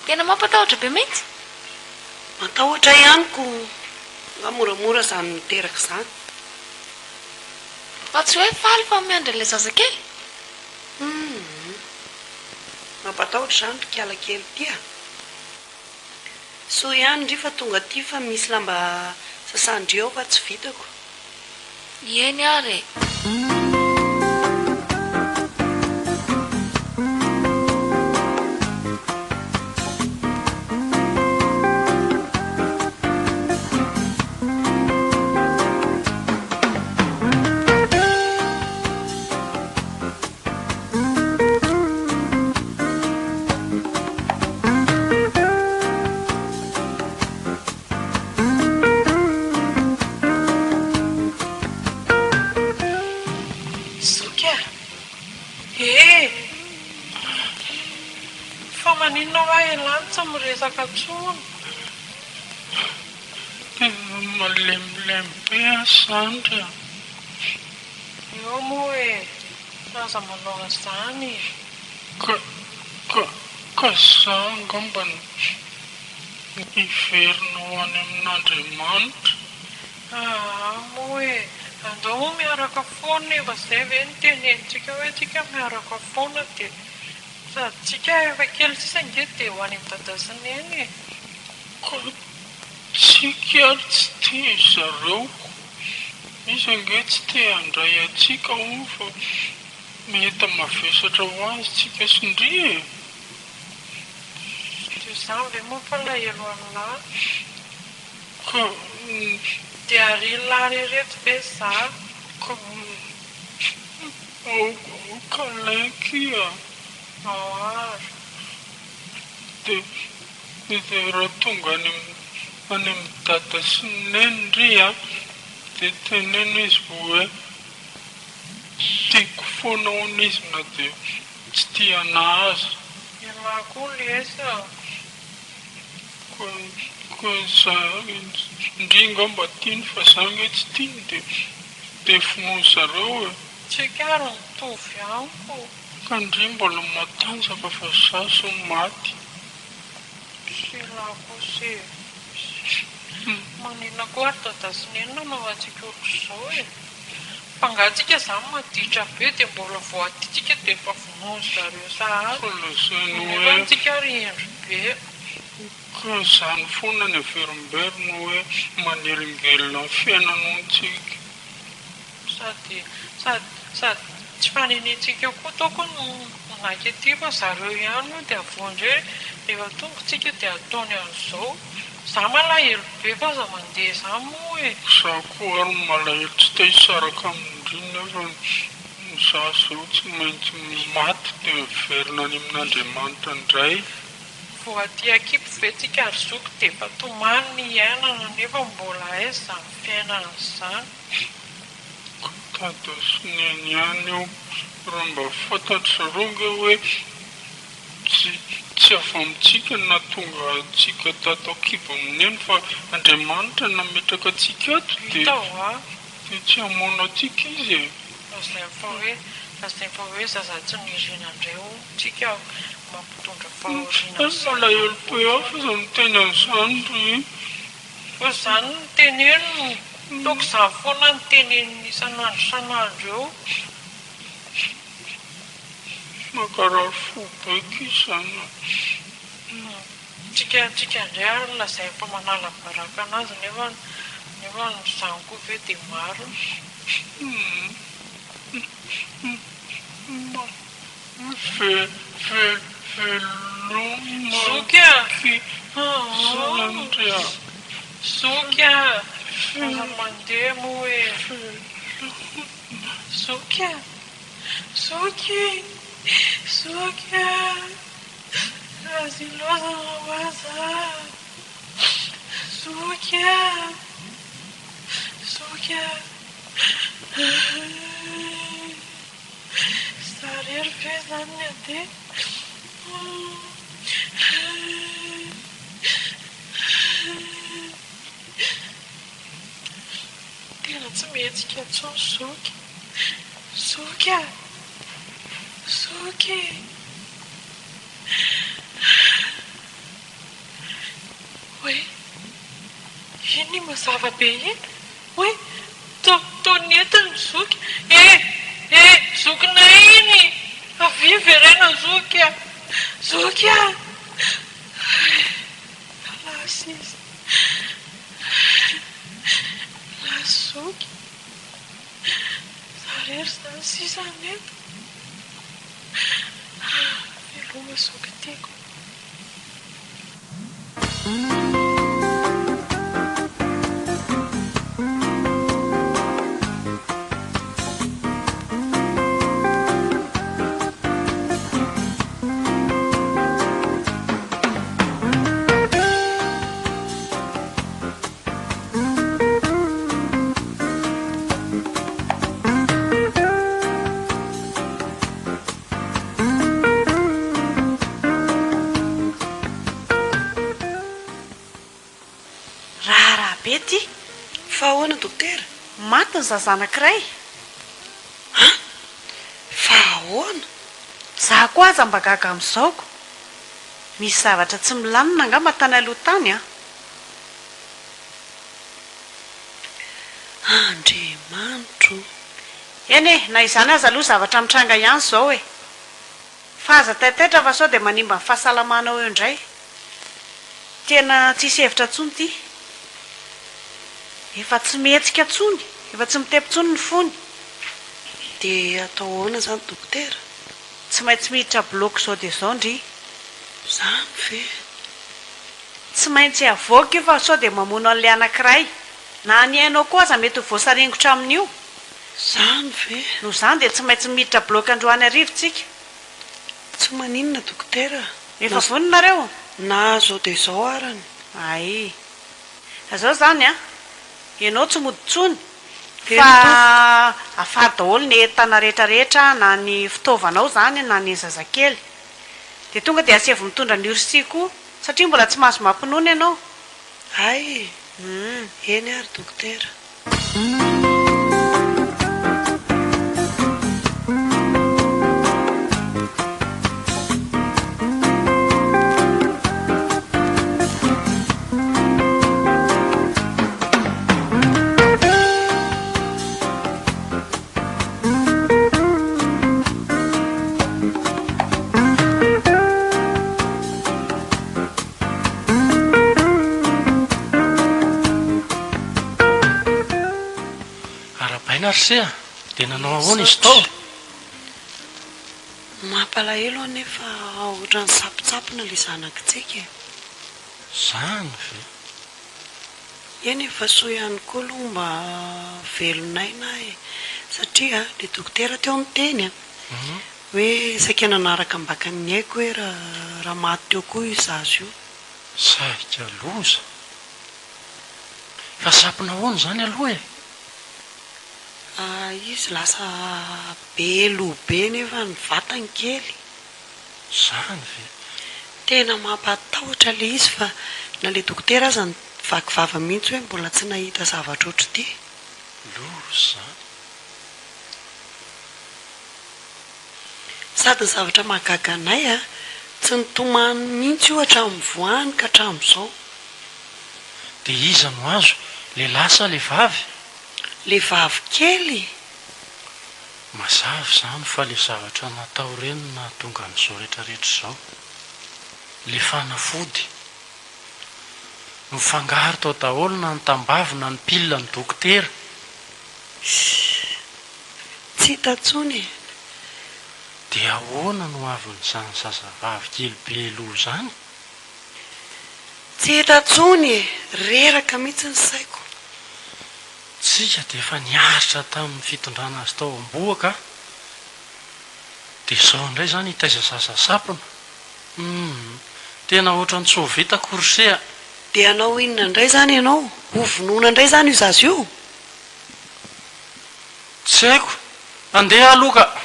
[SPEAKER 5] Tena mampatahotra be mihitsy?
[SPEAKER 4] Matahotra ihany ko. Nga moramora izany miteraka izany.
[SPEAKER 5] Fa tsy hoe faly fa miandry an'ilay zazakely?
[SPEAKER 4] Humm. Mampatahotra izany ry kiala kely ity a! Soa ihany ndry fa tonga aty fa misy lamba sasan-dry ao fa tsy vitako.
[SPEAKER 5] Eny ary e!
[SPEAKER 6] maninona hoa elah no tsy miresaka tsony?
[SPEAKER 1] Tena malemilemy be aho zandry a!
[SPEAKER 6] Eo moa e! Fa aza manao an'izany e!
[SPEAKER 1] Ka, ka, ka za angamba no hiverina ho any amin'Andriamanitra.
[SPEAKER 6] Aa moa e! Andao moa miaraka foana e! Fa zay ve no tenenintsika hoe tsika miaraka foana dia sady tsika efa kely sisa ange dia ho any amin'i Dada sy Neny e!
[SPEAKER 1] Ka tsika ary tsy tia zareo ko! Izy ange tsy te handray antsika hono fa mety mavesatra ho azy tsika sy ndry e!
[SPEAKER 6] Dia izany ve mampalahelo an'lah?
[SPEAKER 1] Ka.
[SPEAKER 6] Dia arian'lah ry reto ve za?
[SPEAKER 1] Ka. Ao câlin kia.
[SPEAKER 6] Ao ary.
[SPEAKER 1] Dia dia raha tonga any any amin'i dada sy neny ndry a, dia teneno izy hoe tiako foana hono izy na dia tsy tia anah aza.
[SPEAKER 6] Elah koa lesy a.
[SPEAKER 1] Ka ka za ndry ngamba tiany fa za nge tsy tiany dia dia vonoiny zareo e.
[SPEAKER 6] Tsika ary mitovy amiko.
[SPEAKER 1] Ka ndry mbola matanjaka fa za zao maty.
[SPEAKER 6] Sela kosa e. Maninona koa ary dada sy neny nanaovantsika ohatr'izao e. Fa angaha tsika zany maditra be dia mbola vao aty tsika dia efa vonoin zareo sahady.
[SPEAKER 1] Fa lazainy hoe.
[SPEAKER 6] Nefa tsika ary hendry be.
[SPEAKER 1] Ka zany foana ny averimberina hoe manelingelina ny fiainana hono tsika.
[SPEAKER 6] Sady sady sady tsy fanenentsika koa tokony naka ety fa zareo ihany io dia avy eo indray rehefa tonga tsika dia ataony an'izao. Za malahelo be fa aza mandeha zany moa e.
[SPEAKER 1] Za koa ary malahelo tsy te hisaraka amin-dry nefa za zao tsy maintsy maty dia miverina any amin'Andriamanitra indray.
[SPEAKER 6] Vao aty an-kibo ve tsika ry zoky dia efa tomany ny hiainana nefa mbola aiza izany fiainana izany.
[SPEAKER 1] Ka dada sy neny ihany io. Raha mba fantatry zareo ange hoe tsy tsy avy amintsika no nahatonga antsika tato an-kibon'i neny fa Andriamanitra nametraka antsika ato dia
[SPEAKER 6] Hita hoa.
[SPEAKER 1] dia tsy hamono antsika izy e.
[SPEAKER 6] Lazainy fa hoe lazainy fa hoe zaza tsy nirina indray hono tsika mampitondra fahoriana
[SPEAKER 1] Tena malahelo be aho fa aza miteny an'izany ry.
[SPEAKER 6] Fa zany no teneniny, toaka izany foana no teneniny isan'andro isan'andro eo.
[SPEAKER 1] Mankarary fo be ki zany a.
[SPEAKER 6] Tsika tsika indray ary lazainy fa manala baraka anazy nefa nefa izany koa ve dia marina.
[SPEAKER 1] Ve ve veloma
[SPEAKER 6] Zoky a!
[SPEAKER 1] ki zandry a!
[SPEAKER 6] Zoky a! Aza mandeha moa e!
[SPEAKER 1] Veloma.
[SPEAKER 6] Zoky a! Zoky! Zoky a! Aza ilaozana ho aza a! Zoky a! Zoky a! Za rery ve zany ny andeha? Tena tsy mihetsika intsony zoky. Zoky a! Zoky! Oay! Inona iny mazava be iny? Oay! Toa toa nety ny zoky eh! Eh! Zokinay iny! Avia verena zoky a! Zoky a! Hay! Lasa izy! Lasa zoky! Za irery izany sisa no eto! Veloma zoky tiako!
[SPEAKER 4] Fa ahoana dokotera?
[SPEAKER 2] Maty ny zaza anankiray.
[SPEAKER 4] An! Fa ahoana?
[SPEAKER 2] Za koa aza mba gaga amin'izao ko. Misy zavatra tsy milamina angamba tany aloha tany an!
[SPEAKER 4] Andriamanitro o!
[SPEAKER 2] Eny e, na izany aza aloha zavatra mitranga ihany izao e! Fa aza taitaitra fa sao dia manimba ny fahasalamanao eo indray. Tena tsisy hevitra intsony ity. Efa tsy mihetsika intsony, efa tsy mitepo intsony ny fony.
[SPEAKER 4] Dia atao ahoana izany dokotera?
[SPEAKER 2] Tsy maintsy miditra bloc izao dia izao ndry.
[SPEAKER 4] Izany ve?
[SPEAKER 2] Tsy maintsy avoaka io fa sao dia mamono an'ilay anankiray. Na ny ainao koa aza mety ho voasaringotra amin'io.
[SPEAKER 4] Zany ve?
[SPEAKER 2] Noho izany dia tsy maintsy miditra bloc androany hariva tsika.
[SPEAKER 4] Tsy maninona dokotera
[SPEAKER 2] Efa vonona nareo?
[SPEAKER 4] Na zao dia izao arany.
[SPEAKER 2] Ay. Zao zany an. Ianao tsy mody intsony
[SPEAKER 4] Eny
[SPEAKER 2] fa
[SPEAKER 4] tompoko.
[SPEAKER 2] afaro daholo ny entana rehetra rehetra na ny fitaovanao izany na ny zazakely. Dia tonga dia asaivo mitondra ny ursi koa satria mbola tsy mahazo mampinono ianao.
[SPEAKER 4] Hay! Eny ary dokotera.
[SPEAKER 3] Arahabaina ry se a! Dia nanao ahoana izy tao?
[SPEAKER 4] Misaotra. Mampalahelo anefa ohatran'ny sampotsampona ilay zanakitsika e.
[SPEAKER 3] Zany ve?
[SPEAKER 4] Eny e, fa soa ihany koa aloha mba velon'aina aho e, satria ilay dokotera teo niteny a, hoe saika nanaraka ambakan'ny aiko hoe raha maty teo koa io zaza io.
[SPEAKER 3] Saika loza. Fa sampona ahoana izany aloha e?
[SPEAKER 4] Ah, izy lasa be loha be nefa ny vatany kely.
[SPEAKER 3] Zany ve?
[SPEAKER 4] Tena mampatahotra le izy fa na le dokotera aza nivaky vava mihitsy hoe mbola tsy nahita zavatra ohatr'ity.
[SPEAKER 3] Loza zany.
[SPEAKER 4] Sady ny zavatra mahagaga anay a, tsy nitomany mihitsy io hatramin'ny voahany ka hatramin'izao.
[SPEAKER 3] Dia iza no azo? Le lahy sa le vavy?
[SPEAKER 4] Le vavy kely?
[SPEAKER 3] Mazava izany fa le zavatra natao ireny no nahatonga an'izao retraretra izao. Le fanafody. Mifangaro tao daholo na ny tambavy na ny pile ny dokotera.
[SPEAKER 4] Ssss. Tsy hita intsony e.
[SPEAKER 3] Dia ahoana no avin'izany zazavavy kely be loha izany?
[SPEAKER 4] Tsy hita intsony e! Reraka mihitsy ny saiko.
[SPEAKER 3] Tsika dia efa niaritra tamin'ny fitondrana azy tao ambohoka a! Dia izao indray izany hitaiza zaza sampona? Humm! Tena ohatran'ny tsy ho vita akory se a!
[SPEAKER 4] Dia hanao inona indray izany ianao? Ho vonoina indray izany io zaza io?
[SPEAKER 3] Tsy haiko! Andeha aloha ka!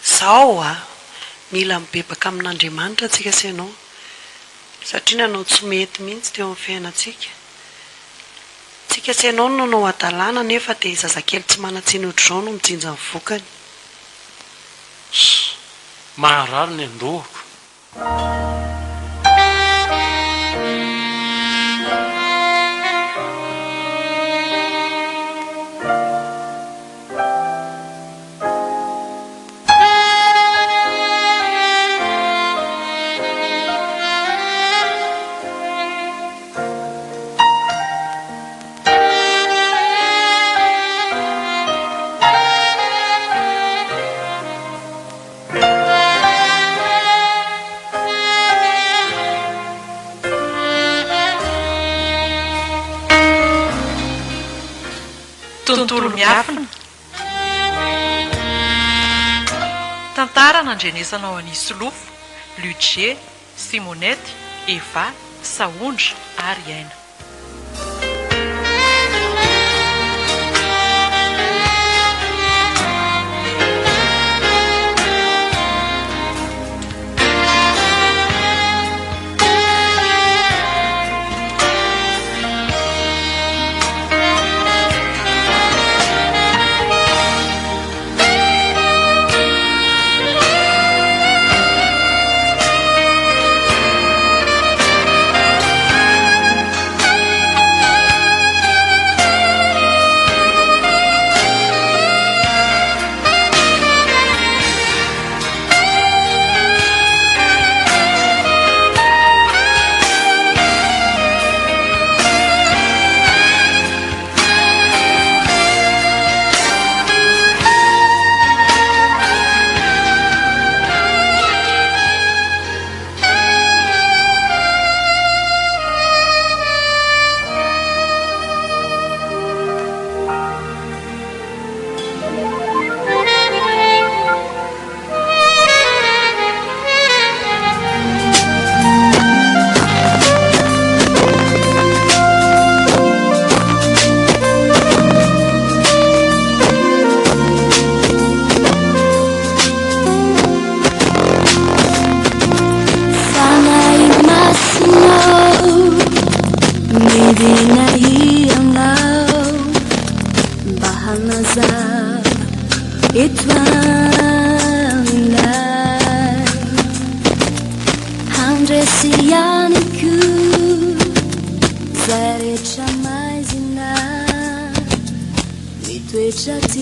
[SPEAKER 4] Zao a! Mila mibebaka amin'Andriamanitra tsika sy ianao satria nanao tsy mety mihitsy teo amin'ny fiainantsika. Tsika sy ianao no nanao hadalana nefa dia zazakely tsy manan-tsiny ohatr'izao no mijinja ny vokany.
[SPEAKER 3] Ssss! Maharary ny andohako.
[SPEAKER 6] Tontolo miafina. Tantara nandrenesanao an'i Solofo, Ludger, Simonette, Eva, Sahondra ary Aina.
[SPEAKER 8] Fanahy Masina ô, midina Ianao mba hanazava eto aminay. Handresy ihany koa izay rehetra maizina mitoetra aty.